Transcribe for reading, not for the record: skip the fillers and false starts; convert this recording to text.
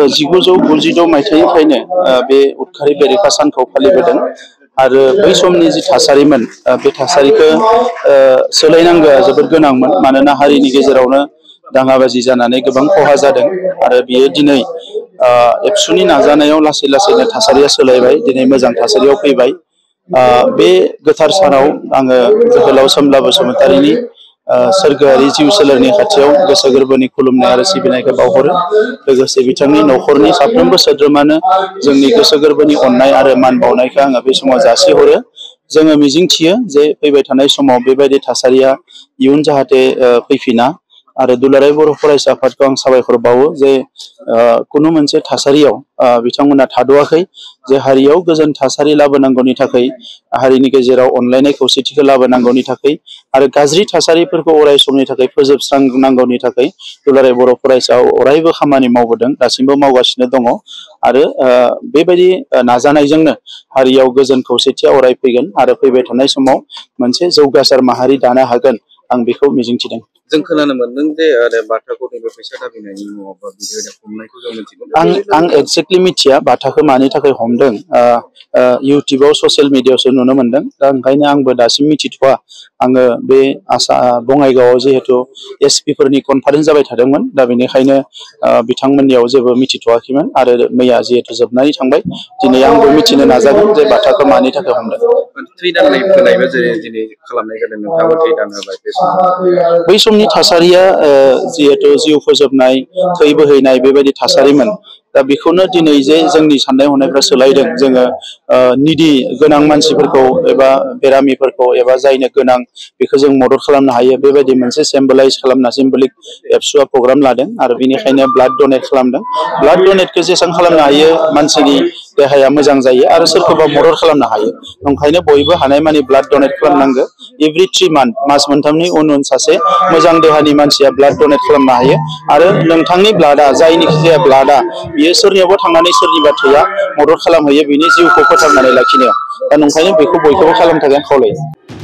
1996 मायथाइनिफ्रायनो बे उदखारि बेरेखा सानखौ फालिबोदों आरो बै समनि जि थासारिमोन बे थासारिखौ सोलायनांगौआ जोबोद गोनांमोन मानोना हारिनि गेजेरावनो दाङाबाजि जानानै गोबां खहा जादों आरो बियो दिनै एबसुनि नाजानायाव लासै लासैनो थासारिया सोलायबाय दिनै मोजां थासारियाव फैबाय बे गोथार सानाव आङो जोहोलाव सोमब्ला बसुमतारीनि सोरगोआरि जिउ सोलेरनि खाथियाव गोसो गोरबोनि खुलुमनाय आरो सिबिनायखौ बावहरो लोगोसे बिथांनि न'खरनि साफ्रोमबो सोद्रोमानो जोंनि गोसो गोरबोनि अननाय आरो मान बावनायखौ आङो बे समाव जासिहरो जोङो मिजिंथियो जे फैबाय थानाय समाव बेबायदि थासारिया इयुन जाहाथे फैफिना आरो दुलाराय बर' फरायसा आफादखौ आं साबायखर बावो जे कुनु मोनसे थासारियाव बिथांमोना थाद'आखै जे हारियाव गोजोन थासारि लाबोनांगौनि थाखाय हारिनि गेजेराव अनलायनाय खौसेथिखौ लाबोनांगौनि थाखाय आरो गाज्रि थासारिफोरखौ अराय समनि थाखाय फोजोबस्रांनांगौनि थाखाय दुलाराय बर' फरायसा अरायबो खामानि मावबोदों दासिमबो मावगासिनो दङ आरो बेबायदि नाजानायजोंनो हारियाव गोजोन खौसेथिया अराय फैगोन आरो फैबाय थानाय समाव मोनसे जौगासार माहारि दानो हागोन आं बेखौ मिजिंथिदों। जों खोनानो मोनदों जे आरो बाथाखौ नैबे फैसा दाबिनायनि मुङाव बा बिदि हमनायखौ जों मिथिगौ। आं एक्जेक्टलि मिथिया बाथाखौ मानि थाखाय हमदों इउटुबाव ससियेल मिडियाआवसो नुनो मोनदों दा ओंखायनो आंबो दासिम मिथिथ'वा आङो बे बङाइगावआव जिहेतु एसपि फोरनि कनफारेन्स जाबाय थादोंमोन दा बेनिखायनो बिथांमोननियाव जेबो मिथिथ'वाखैमोन आरो मैया जिहेतु जोबनानै थांबाय दिनै आंबो मिथिनो नाजागोन जे बाथाखौ मानि थाखाय हमदों। थै दाननाय होनायबो जेरै दिनै खालामनाय जादों नोंथाङाबो थै दान होबाय बे समाव बै समनि थासारिया जिहेतु जिउ फोजोबनाय थै बोहैनाय बेबायदि थासारिमोन दा बेखौनो दिनै जे जोंनि साननाय हनायफ्रा सोलायदों जोङो निदि गोनां मानसिफोरखौ एबा बेरामिफोरखौ एबा जायनो गोनां बेखौ जों मदद खालामनो हायो बेबायदि मोनसे सिम्बलाइज खालामना सिम्बलिक एबसुआ प्रग्राम लादों आरो बेनिखायनो ब्लाड डनेट खालामदों ब्लाड डनेटखौ जेसेबां खालामनो हायो मानसिनि देहाया मोजां जायो आरो सोरखौबा मदद खालामनो हायो ओंखायनो बयबो हानायमानि ब्लाड डनेट खालामनांगौ एभ्रि 3 मास मोनथामनि उन उन सासे मोजां देहानि मानसिया ब्लाड डनेट खालामनो हायो आरो नोंथांनि ब्लाडआ जायनिखि जाया ब्लाडआ बियो सोरनियावबा थांनानै सोरनिबा थैया मदद खालामहैयो बिनि जिउखौ फोथांनानै लाखिनायाव दा नंखायनो बेखौ बयखौबो खालामनो थाखाय खावलायो।